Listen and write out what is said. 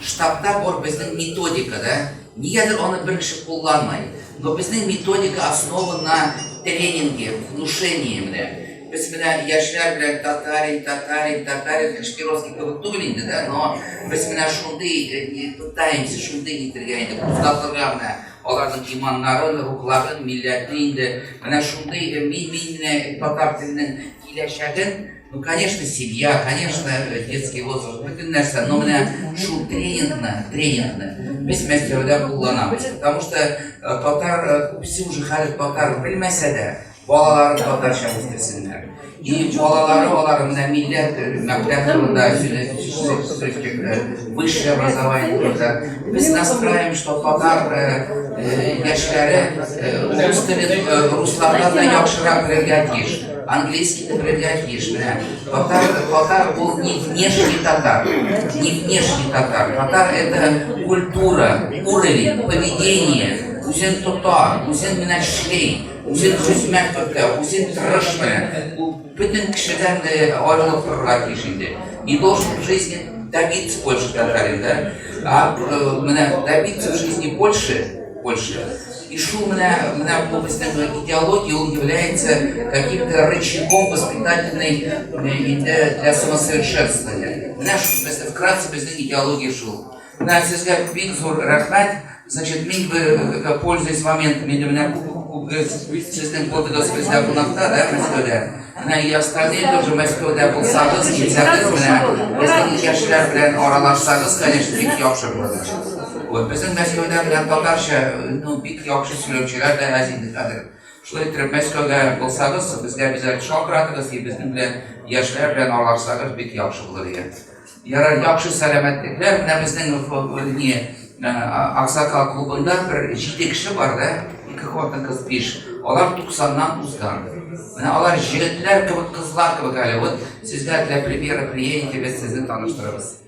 Штабта бар безнең методика, да. Нигәдер аны бер кеше кулланмый. Но безнең методика основан на тренинге, внушении менә. Без менә яшьләр белән татарин, татарин, татарин, Кашпировский кебек түгел инде дә, но без менә шундый пытаемся шундый итергә инде, кузгатырга менә аларның иманнарын, рухларын, милләтне инде. Менә шундый мин менә татар теленең киләчәген, ну, конечно, семья, конечно, детский возраст, бөтен нәрсә, но менә шул тренингны без Мәскәүдә кулланабыз. Потому что татар күбесе уже хәзер татар белмәсә дә, балаларын татарча үстерсеннәр. И балалары алар менә милләт мәктәп турында высшее образование турында. Без настраиваем, что татар яшьләре рус телен руслардан да яхшырак белергә тиеш. Английский белергә тиеш. Менә татар ул не внешний татар, не внешний татар. Татар — это культура, уровень, поведение. Үзен тота, үзен менә эшли, үзен хезмәт көтә, үзен тырыш менә. Ул бөтен кешедән дә аерылып торырга тиеш инде. Не должен в жизни добиться больше татарин, да? А менә добиться в жизни больше, больше. И шул менә бу безнең идеология, ул является каким-то рычагом воспитательной инде для самосовершенствования. Менә шул, вкратце безнең идеология шул. Менә сезгә бик зур рәхмәт. Значит, мин, пользуясь моментом, инде менә сезнең булдыгыз бездә кунакта, да, Мәскәүдә. Менә и остальные тоже Мәскәүдә булсагыз, килсәгез, менә безнең яшьләр белән аралашсагыз, конечно, бик яхшы булыр. Вот, безнең Мәскәүдә белән татарча, ну, бик яхшы сөйләүчеләр дә әз инде хәзер. Шулай итеп, Мәскәүдә булсагыз, безгә обязательно шалтыратыгыз, и безнең белән яшьләр белән аралашсагыз, бик яхшы булыр иде. Ярар, яхшы сәламәтлекләр. Менә безнең не Аксакал клубында бер җиде кеше бар да, ике хатын кыз биш. Алар 90-нан узган. Менә алар җегетләр кебек, кызлар кебек әле. Вот сезгә для примера приедете, без сезне таныштырабыз.